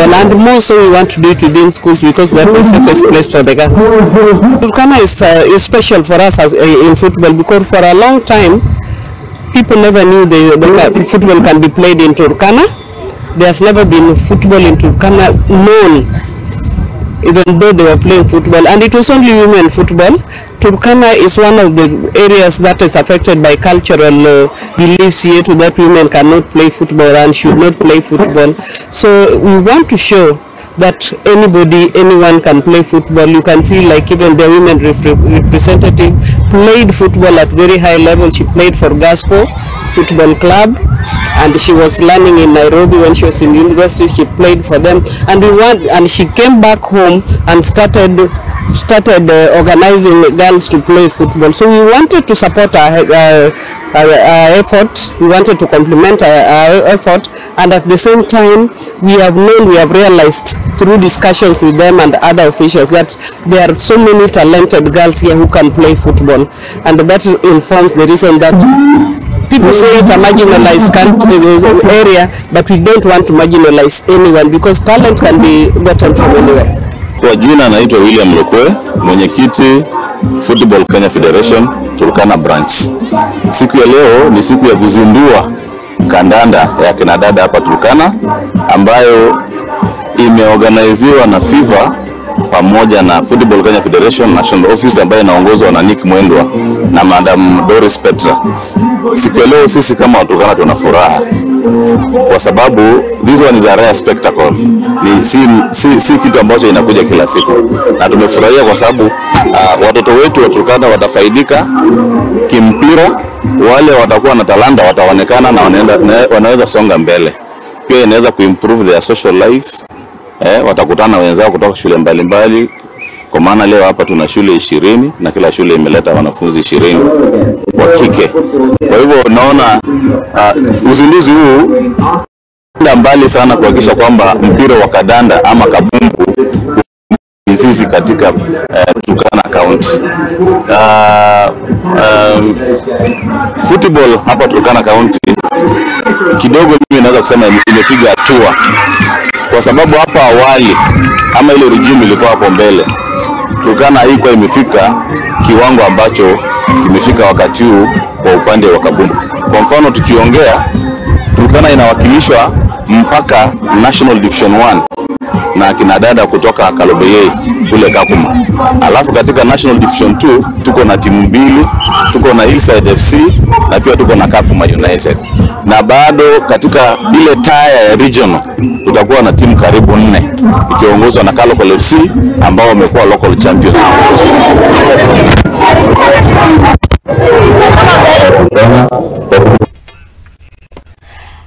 football, and more so we want to do it within schools because that's the safest place for the girls. Turkana is special for us as in football because for a long time people never knew the football can be played in Turkana. There's never been football in Turkana known, even though they were playing football, and it was only women football. Turkana is one of the areas that is affected by cultural beliefs here to that women cannot play football and should not play football. So we want to show that anybody, anyone can play football. You can see, like, even the women representative played football at very high level. She played for Gaspo Football Club, and she was learning in Nairobi when she was in university. She played for them, and she came back home and started organizing girls to play football. So we wanted to support our effort. We wanted to complement our effort, and at the same time, we have realized through discussions with them and other officials that there are so many talented girls here who can play football, and that informs the reason that people say it's a marginalized country area, but we don't want to marginalize anyone because talent can be gotten from anywhere. Kwa jina naitwa William Lokwe, mwenyekiti Football Kenya Federation Turkana Branch. Siku ya leo ni siku ya kuzindua kandanda ya kina dada hapa Turkana ambayo imeorganiziwa na FIFA pamoja na Football Kenya Federation National Office ambayo inaongozwa na Nick Mwendwa na Madam Doris Petra. Siku ya leo sisi kama Waturkana tuna furaha kwa sababu this one is a rare spectacle. Ni si kitu ambacho inakuja kila siku, na tumefurahia kwa sababu watoto wetu wa Turkana watafaidika kimpira, wale watakuwa na talanta wataonekana na wanaweza songa mbele. Pia inaweza kuimprove their social life. Watakutana wenzao kutoka shule mbalimbali. Kwa maana leo hapa tuna shule 20 na kila shule imeleta wanafunzi 20 wa kike. Kwa hivyo naona uzinduzi huu unaenda mbali sana kuhakikisha kwamba mpira wa kadanda ama kabumbu mizizi katika Turkana County. Football hapa Turkana County kidogo mimi naweza kusema imepiga hatua, kwa sababu hapa awali ama ile regime ilikuwa hapo mbele, Turkana haikuwa imefika kiwango ambacho kimefika wakati huu kwa upande wa kabumbu. Kwa mfano tukiongea, Turkana inawakilishwa mpaka National Division 1 na kina dada kutoka Kalobeyei kule Kakuma. Alafu katika National Division 2 tuko na timu mbili, tuko na Hillside FC na pia tuko na Kakuma United. Na bado katika ile taya ya regional tutakuwa na timu karibu 4 ikiongozwa na Kalokol FC ambao wamekuwa local champions.